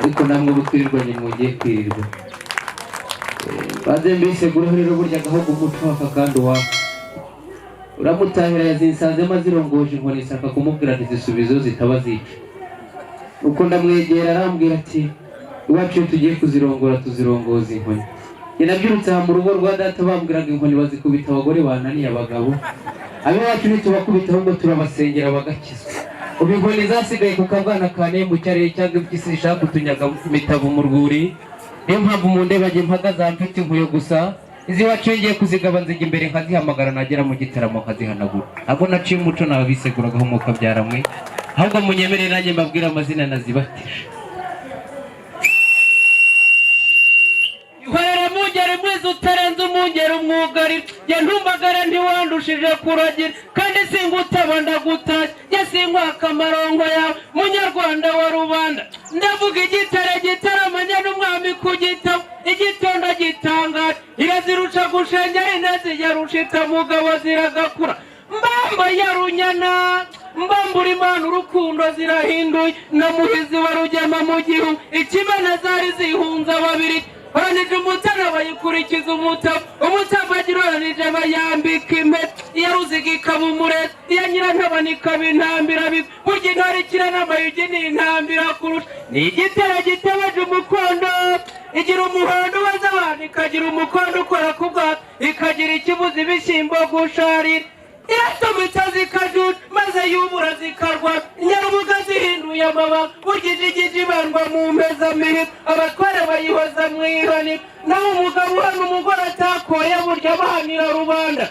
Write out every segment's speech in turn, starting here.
Ariko namwe ubu twirirwanye, mugiye kwirirwa. Baze mbiseguraho rero, burya agahugu umuco waka kandi uwaka uramutahira. Yazinsanzemo azirongoje inkoni, nshaka kumubwira ntizisubizo zitaba zica. Uko ndamwegera arambwira ati: "Iwacu iyo tugiye kuzirongora tuzirongoza inkoni." Njye nabyirutse aha mu rugo rwa data, bambwiraga inkoni bazikubita abagore bananiye abagabo. Ab'iwacu ntitubakubita, ahubwo turabasengera bagakizwa. Ubu inkoni zasigaye ku kabwana ka mu cyarere cyangwa impyisi zishaka kutunyaga imitavu mu rwuri. Niyo mpamvu mu ndeba njye mpagaze aha mfite inkuyo gusa. Izi iwacu iyo ngiye kuzigaba nzijya imbere nkazihamagara, nagera mu gitaramo nkazihanagura. Ntabwo naciye umuco, nababiseguragaho umwuka byaramwe. Ahubwo munyemerere nanjye mbabwire amazina nazibatije. Ihorere mungeri mwiza utarenze umungeri umwugarira, jye ntumbagara ntiwandushije kuragira, kandi singutaba ndagutashya, jye sinkwaka amarongo yawe, munyarwanda wa rubanda. Ndavuga igitare gitaramanya n'umwami ku gitabo, igitondo gitangaje, irazirusha gushengera inezi yarushita mugabo ziragakura. Mbamba ya runyana, mbambura imana urukundo zirahinduye, na muhizi wa rugema mu gihu ikimena zari zihunze babiri. Oranije umutana bayikurikiza umutabo, umutavagira oranije bayambika impeta, iya ruziga ikaba umurezi, iya nyirantabana ikaba intambira. Burya intore ikira n'amayugi ni intambira kurusha. Ni igitero gitebeje umukondo, igira umuhondo waza abantu, ikagira umukondo ukora ku bwato, ikagira ikibuza ibishyimbo gusharira, iratumitse zikajuja maze yubura zikarwa nyarubuga zihinduye amabanga. Burya ijigija ibandwa mu mpezamihigo, abatware bayihoza mu ihaniro, naho umugabo uhana umugore atakoye burya bahanira rubanda.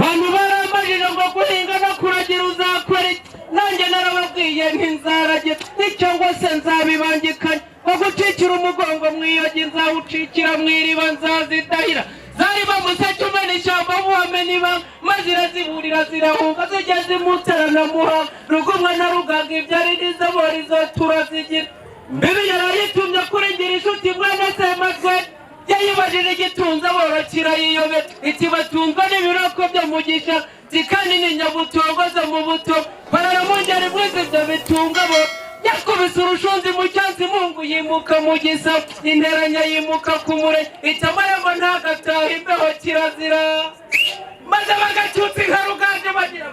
Bantu barambajije ngo guhinga no kuragira uzakora iki? Nanjye narababwiye nti nzaragira icyo ngo se nzabibangikanya, ngo gucikira umugongo mu iyogi nzawucikira mu iriba, nzazidahira. Zari bamuseke umena ishyamba buwamena ibanga, maze iraziburira zirahunga, zigeze imutara na muhanga, rugumwa na rugaga ibyari n'izabora turazigira. Mbibi yarayitumye kuri ngira inshuti mwene Sematwe, yayibajije igitunze aboro kirayiyobera, iti: "Batunzwe n'ibiroko byo mu gisha kandi n'inyabutongo zo mu buto." Barara mu ngeri mwiza ibyo bitunga bo. Yakubise urushunzi mu cyansi, mungu yimuka mu gisa, interanya yimuka ku mure, itamarembo ntagataha imbeho kirazira, maze bagacutsa inka ruganje bagira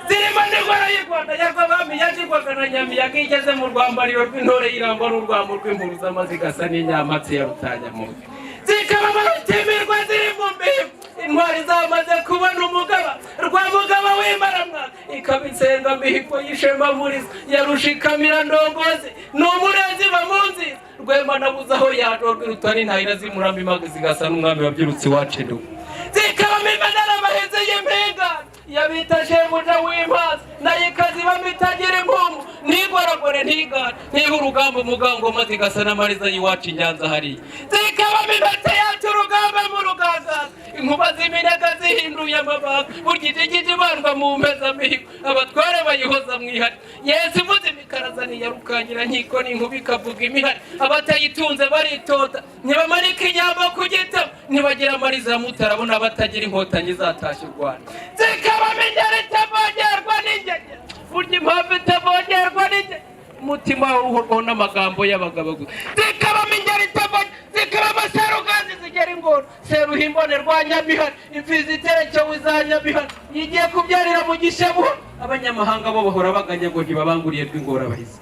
zirimo n'ingoro y'u Rwanda yarwabami yagirwaga na Nyamiyaga, igeze mu rwambariro rw'intore y'irangwa n'urwamo rw'impuruza igasa n'inyamatsi ya Rutanyamuntu, zikaba barutimirwa ziri mu mihigo. Intwari zamaze kubona umugaba rwa mugaba w'imaramwa, ikaba insenga mihigo y'ishema murizo yarushikamira ndongozi ni umurenzi bamunzi rwema nabuze aho yajorwa irutwa n'intahira zimuramba imaga zigasa n'umwami wabyirutse iwacu indugu, zikabamo imanara abahinzi y'impinga yabita shebuja w'impazi, nayo ikazibamo itagira impumu, ntigoragore, ntigare, ntiha urugamba umugango, maze igasa n'amariza y'iwacu i Nyanza hariya, zikabamo impete yacu urugamba mu rugangaza, inkuba z'iminega zihinduye amabanga. Burya ijigija ibandwa mu mpezamihigo, abatware bayihoza mu ihari. Yesu ivuze imikaraza ntiyarukangira nkiko n'inkuba ikavuga imihari, abatayitunze baritota, ntibamanika inyama ku gitabo, ntibagira amariza ya mutarabona, batagira inkotanyi zatashye u Rwanda. Zikabamo ingeri itavogerwa n'ingege. Burya impamvu itavogerwa n'ingege, umutima uhorwaho n'amagambo y'abagabo gusa. Zikabamo ingeri itavogerwa, zikabamo seruganzi zigera ingoro, seruhimbone rwa Nyamihari, imfizi iterekewe iza Nyamihari yigiye kubyarira mu gishebuho. Abanyamahanga bo bahora baganya ngo ntibabanguriye rw'ingorabahizi.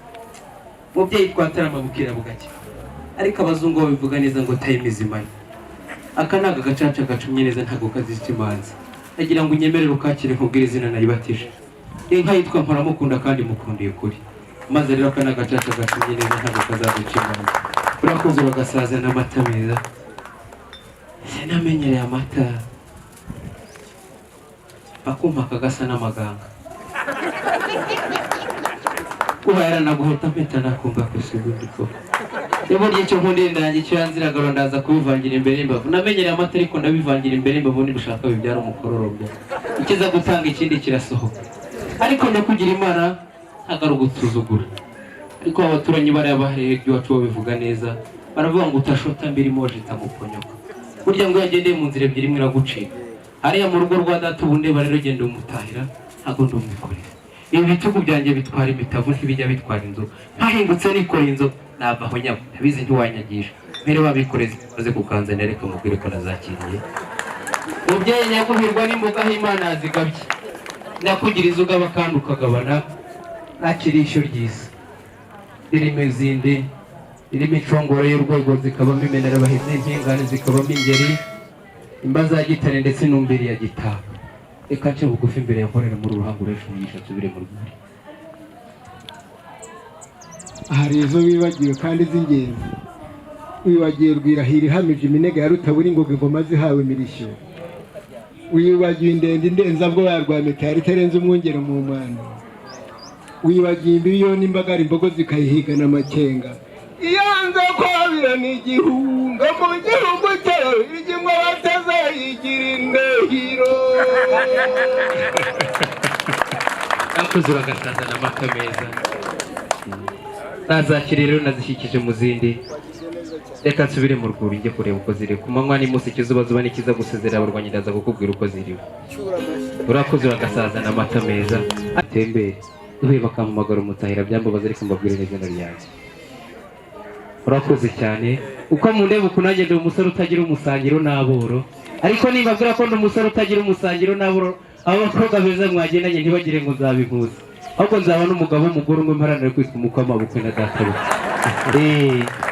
Mubyeyi, twatarama bukira bugacya, ariko abazungu babivuga neza ngo time is money. Aka ni agacaca gacumye neza, ntabwo kazica imanza. Ndagira ngo unyemerere ukakire, nkubwire izina nayibatije. Inka yitwa Mporamukunda kandi mukundiye ukuri. Maze rero aka ni agacaca gacumye neza, ntabwo kazaduca imanza. Urakoze, uragasaza n'amata meza. Sinamenyereye amata, akumpa kagasa n'amaganga kuba yaranaguheta mpita nakumva kusubundi koko. Burya icyo nkundira indangi icyo yanziraga, ndaza kubivangira imbere y'imbavu. Namenyereye amata, ariko ndabivangira imbere y'imbavu, nibishaka bibyara umukororombya, ikiza gutanga ikindi kirasohoka. Ariko ndakugira imana, ntabwo ari ugusuzugura, ariko abaturanyi bariya bahereye iwacu babivuga neza, baravuga ngo utashota mbiri moje itamuponyoka. Burya ngo iyo wagendeye mu nzira ebyiri, imwe iragucika. Hariya mu rugo rwa data ubu ndeba rero, genda umutahira, ntabwo ndumwikorera. Ibi bitugu byanjye bitwara imitavu, ntibijya bitwara inzoga. Mpahingutse nikoreye inzoga nava aho nyabo, ndabizi ntiwanyagisha. Mbere babikoreza maze kukanzanira, reka mubwire ko nazakiriye. Mubyeyi nyaguhirwa n'imboga aho Imana yazigabye, nyakugira izo ugaba kandi ukagabana, nakiriye ishyo ryiza ririmo izindi, ririmo inshongoro y'urwego, zikabamo imenerabahizi, impingane, zikabamo ingeri, imba za gitare ndetse n'umbiri ya gitaka. Reka nce bugufi imbere ya nkorera muri uruhango rw'ejo umugisha, nsubire mu rwuri. Hari izo wibagiwe kandi z'ingenzi. Wibagiwe Rwirahira ihamije iminega ya Rutabura ingoga, ingoma zihawe imirishyo. Wibagiwe indende indenzabwoba ya Rwamitari itarenze umwungero mu mwano. Wibagiwe imbibi yona imbagara, imbogo zikayihigana amakenga. Iyanze kwabira ni igihunga mu gihugu cy'Ababiligi ngo batazayigira indahiro. Nakuze uragasazana amata meza, nazakiriye rero nazishyikije mu zindi. Reka nsubire mu rwuri njye kureba uko ziri ku manywa n'imunsi. Ikizuba zuba nikiza gusezerera abarwanyi, ndaza kukubwira uko ziriwe. Urakoze uragasazana amata meza. Atembere duhuye bakampamagara umutahira byambabaza, ariko mbabwire n'izina ryanjye. Urakoze cyane. Uko mundeba uku, nanjye ndi umusore utagira umusangiro n'aboro, ariko nimbabwira ko ndi umusore utagira umusangiro n'aboro, abo bakobwa beza mwagendanye ntibagire ngo nzabihuza, ahubwo nzaba n'umugabo w'umugore umwe mparanira kwitwa umukwe w'amabukwe na databukwe.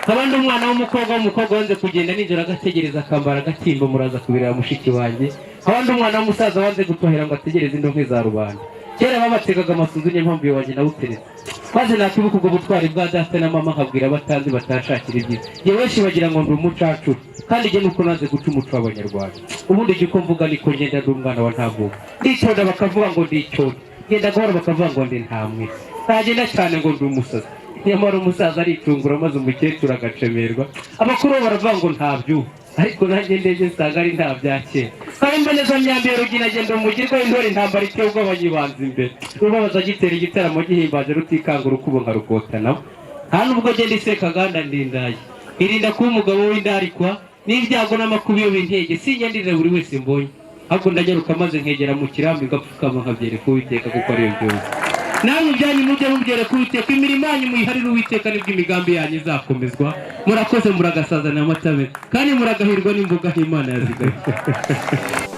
Nkaba ndi umwana w'umukobwa wanze kugenda nijoro agategereza akambara agatimba, muraza kubireba mushiki wanjye. Nkaba ndi umwana w'umusaza wanze gutohera ngo ategereze indonke za rubanda. Kera babategaga amasunzu, niyo mpamvu iyo wanjye nawuteretse, maze nakwibuka ubwo butwari bwa data na mama nkabwira abatanzi batashakira ibyiza. Njye benshi bagira ngo ndi umucacuro, kandi njye nuko nanze guca umuco w'Abanyarwanda. Ubundi njye uko mvuga niko ngenda, ndi umwana wa ntavuka. Nditonda bakavuga ngo ndicyonda, ngenda gahoro bakavuga ngo ndi ntamwe, ntagenda cyane ngo ndi umusazi. Nyamara umusaza aricungura maze umukecuru agacemerwa. Abakuru bo baravuga ngo ntabyuha, ariko nanjye ndebye nsanga ari nta bya kera. Nkaba mboneza myambi ya Rugina, agenda umugirwa w'intore, intambara iteye ubwoba nyibanza imbere, rubabaza gitera igitaramo gihimbaje, rutikanga urukubo nkarukota nawe. Nta nubwo genda isekaganda ndindaye, irinda kuba umugabo w'indarikwa n'ibyago n'amakuba. Iyo bintege sinjya buri wese mbonye, ahubwo ndanyaruka maze nkegera mu kirambi ngapfukama nkabyereka Uwiteka, kuko ariyo byose. Namwe ibyanyu mujye mubyereka Uwiteka, imirimo yanyu muyiharire Uwiteka, nibwo imigambi yanyu izakomezwa. Murakoze, muragasazana amata meza kandi muragahirwa n'imboga Imana yazigabye.